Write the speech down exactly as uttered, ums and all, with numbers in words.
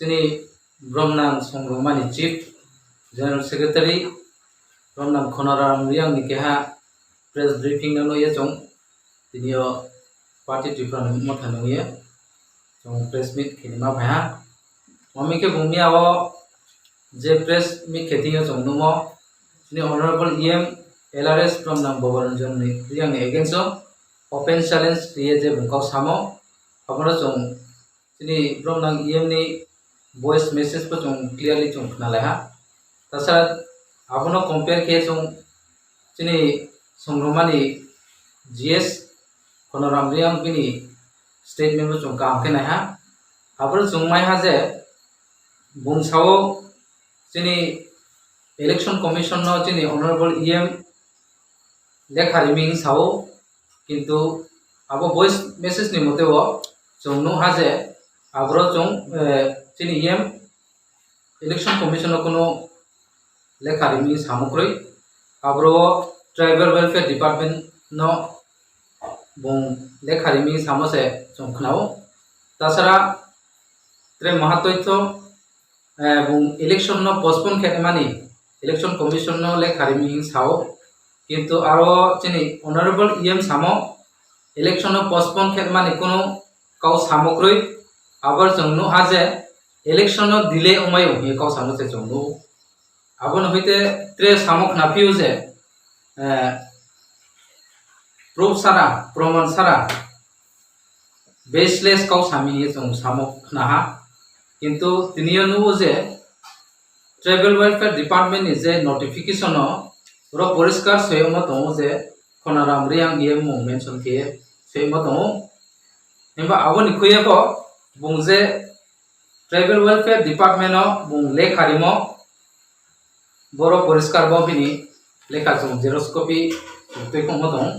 Chini Bromnang Songrongmani Chief General Secretary Bromnang Khonaram Riang ni keha press briefing no ye chong tini o party Tripura ni motha nung ye chong press meet khini ma phai ha. Mami khe bung miya o je press meet khe tini o chong numo chini Honorable E M L R S Bromnang Boboranjan ni Riang ni against o open challenge ye je bung kau samo abono chong chini Bromnang E M ni voice message bo chong clearly chong khna lai ha. Tasa abono compare khe chong chini Songrongmani G S Khonoram Riang bini statement bo chong kaham khe nai ha. Abro chong mai ha je bung sao chini Election Commission no chini Honorable E M lekha riming sao, kintu abo voice message ni mote o chong nuha je abro chong, eh, chini E M Election Commission no kuno lekha riming samo kwrwi, abro Tribal Welfare Department no bung lekha riming samo se chong khnao. Tasara tre maha toitho, eh, bung election no postpone khe mani, Election Commission no lekha riming sao, kintu aro chini Honorable E M samo election no postpone khe mani kuno kau samo kwrwi, abor chong nuha je election no delay wngmai o hinwi kau samo se chong nuo. Abono hoite tre samo khna phio je, eh, proof sara, proman sara, baseless kau sami hinwi chong samo khna ha. Kintu tini o nuo je Tribal Welfare Department ni je notification o oro poriskar soyamo tongo je Khonaram Riang E M mung mention khe soyamo tongo. Himba aboni khuye bo bung je Tribal Welfare Department o bung lekha rimo, boro poriskar bo bini lekha chwng xerox copy chwng twi khongmo tongo.